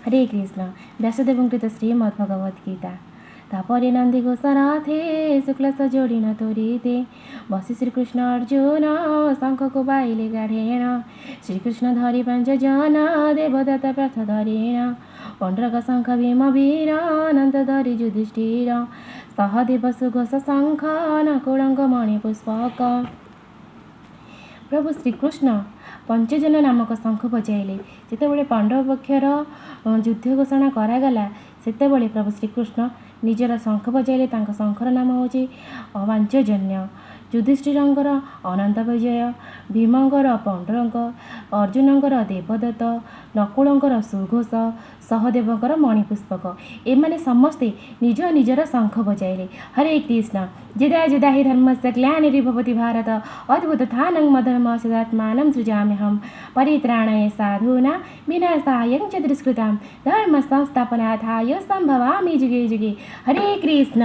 ହରେ କୃଷ୍ଣ। ବ୍ୟାସଦେବଙ୍କୃତ ଶ୍ରୀମଦ୍ ଭଗବତ ଗୀତା। ତାପରେ ନନ୍ଦିଘୋଷ ରଥେ ଶୁକ୍ଲ ସଜୋଡ଼ିଣ ତୋରିତେ, ବସି ଶ୍ରୀକୃଷ୍ଣ ଅର୍ଜୁନ ଶଙ୍ଖକୁ ପାଇଲେ ଗାଢ଼େଣ। ଶ୍ରୀକୃଷ୍ଣ ଧରି ପାଞ୍ଚ ଜନ, ଦେବଦତ୍ତ ପ୍ରାର୍ଥ ଧରିଣ। ପଣ୍ଡରକ ଶଙ୍ଖ ଭୀମ ବୀର, ଅନନ୍ତ ଧରି ଯୁଧିଷ୍ଠିର। ସହଦେବ ସୁଘୋଷ ଶଙ୍ଖ, ନକୁଳଙ୍କ ମଣି ପୁଷ୍ପକ। ପ୍ରଭୁ ଶ୍ରୀକୃଷ୍ଣ ପଞ୍ଚଜନ ନାମକ ଶଙ୍ଖ ବଜାଇଲେ। ଯେତେବେଳେ ପାଣ୍ଡବ ପକ୍ଷର ଯୁଦ୍ଧ ଘୋଷଣା କରାଗଲା, ସେତେବେଳେ ପ୍ରଭୁ ଶ୍ରୀକୃଷ୍ଣ ନିଜର ଶଙ୍ଖ ବଜାଇଲେ। ତାଙ୍କ ଶଙ୍ଖର ନାମ ହେଉଛି ପାଞ୍ଚଜନ୍ୟ। ଯୁଧିଷ୍ଠିରଙ୍କର ଅନନ୍ତ ବିଜୟ, ଭୀମଙ୍କର ପଣ୍ଡରଙ୍କ, ଅର୍ଜୁନଙ୍କର ଦେବଦତ୍ତ, ନକୁଳଙ୍କର ସୁଘୋଷ, ସହଦେବଙ୍କର ମଣିପୁଷ୍ପକ। ଏମାନେ ସମସ୍ତେ ନିଜ ନିଜର ଶଙ୍ଖ ବଜାଇଲେ। ହରେ କୃଷ୍ଣ। ଯଦା ଯଦା ହି ଧର୍ମସ୍ୟ ଗ୍ଲାନିର୍ଭବତି ଭାରତ, ଅଦ୍ଭୁତଥାନଂ ମଧର୍ମ ସଦାତ୍ମାନଂ ସୃଜାମ୍ୟହಂ। ପରିତ୍ରାଣାୟ ସାଧୂନା ବିନାଶାୟ ଚ ଦୁଷ୍କୃତାಂ, ଧର୍ମ ସଂସ୍ଥାପନାର୍ଥାୟ ସମ୍ଭବାମି ଯୁଗେ ଯୁଗେ। ହରେ କୃଷ୍ଣ।